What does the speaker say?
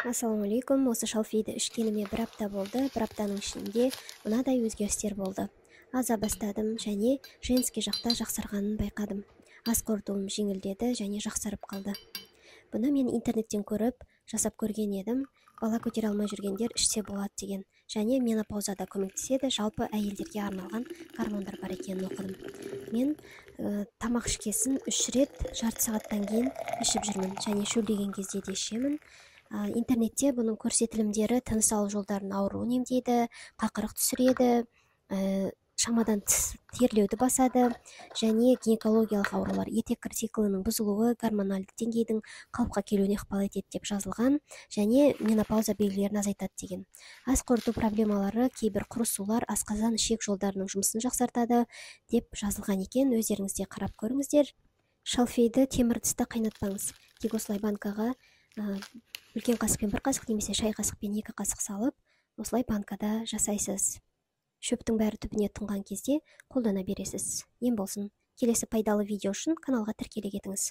Ассалаумағалейкум. Осы шалфейді ішкеніме бір апта болды. Бір аптаның ішінде мынадай өзгерістер болды. Аза бастадым және женский жақта жақсарғанын байқадым. Ас қорытуым жеңілдеді және жақсарып қалды. Бұны мен интернеттен көріп, жасап көрген едім. Бала көтере алмай жүргендер ішсе болады деген. Және менопаузада көмектеседі, жалпы әйелдерге арналған гормондар бар екенін оқыдым. Мен тамақ ішкесін 3 рет жарты сағаттан кейін ішіп жүрмін және шөлдеген кезде де ішемін. Интернетте бұның көрсетілімдері тыныс алу жолдарының ауруын емдейді, қақырық түсіреді, шамадан тыс терлеуді басады және гинекологиялық аурулар, етеккір циклінің бұзылуы, гормоналдық деңгейдің қалыпқа келуіне ықпал етеді деп жазылған және менопауза белгілерін азайтады деген. Ас қорыту проблемалары, кейбір құрысулар, асқазан, ішек жолдарының жұмысын жақсартады деп жазылған екен. Өздеріңіз де қарап көріңіздер. Шалфейді темір ыдыста қайнатпаңыз. Тек осылай банкаға үлкен қасықпен 1 қасық немесе шай қасықпен 2 қасық салып, осылай банкада жасайсыз. Шөптің бәрі түбіне тұнған кезде қолдана бересіз. Ем болсын. Келесі пайдалы видео үшін каналға тіркеле кетіңіз.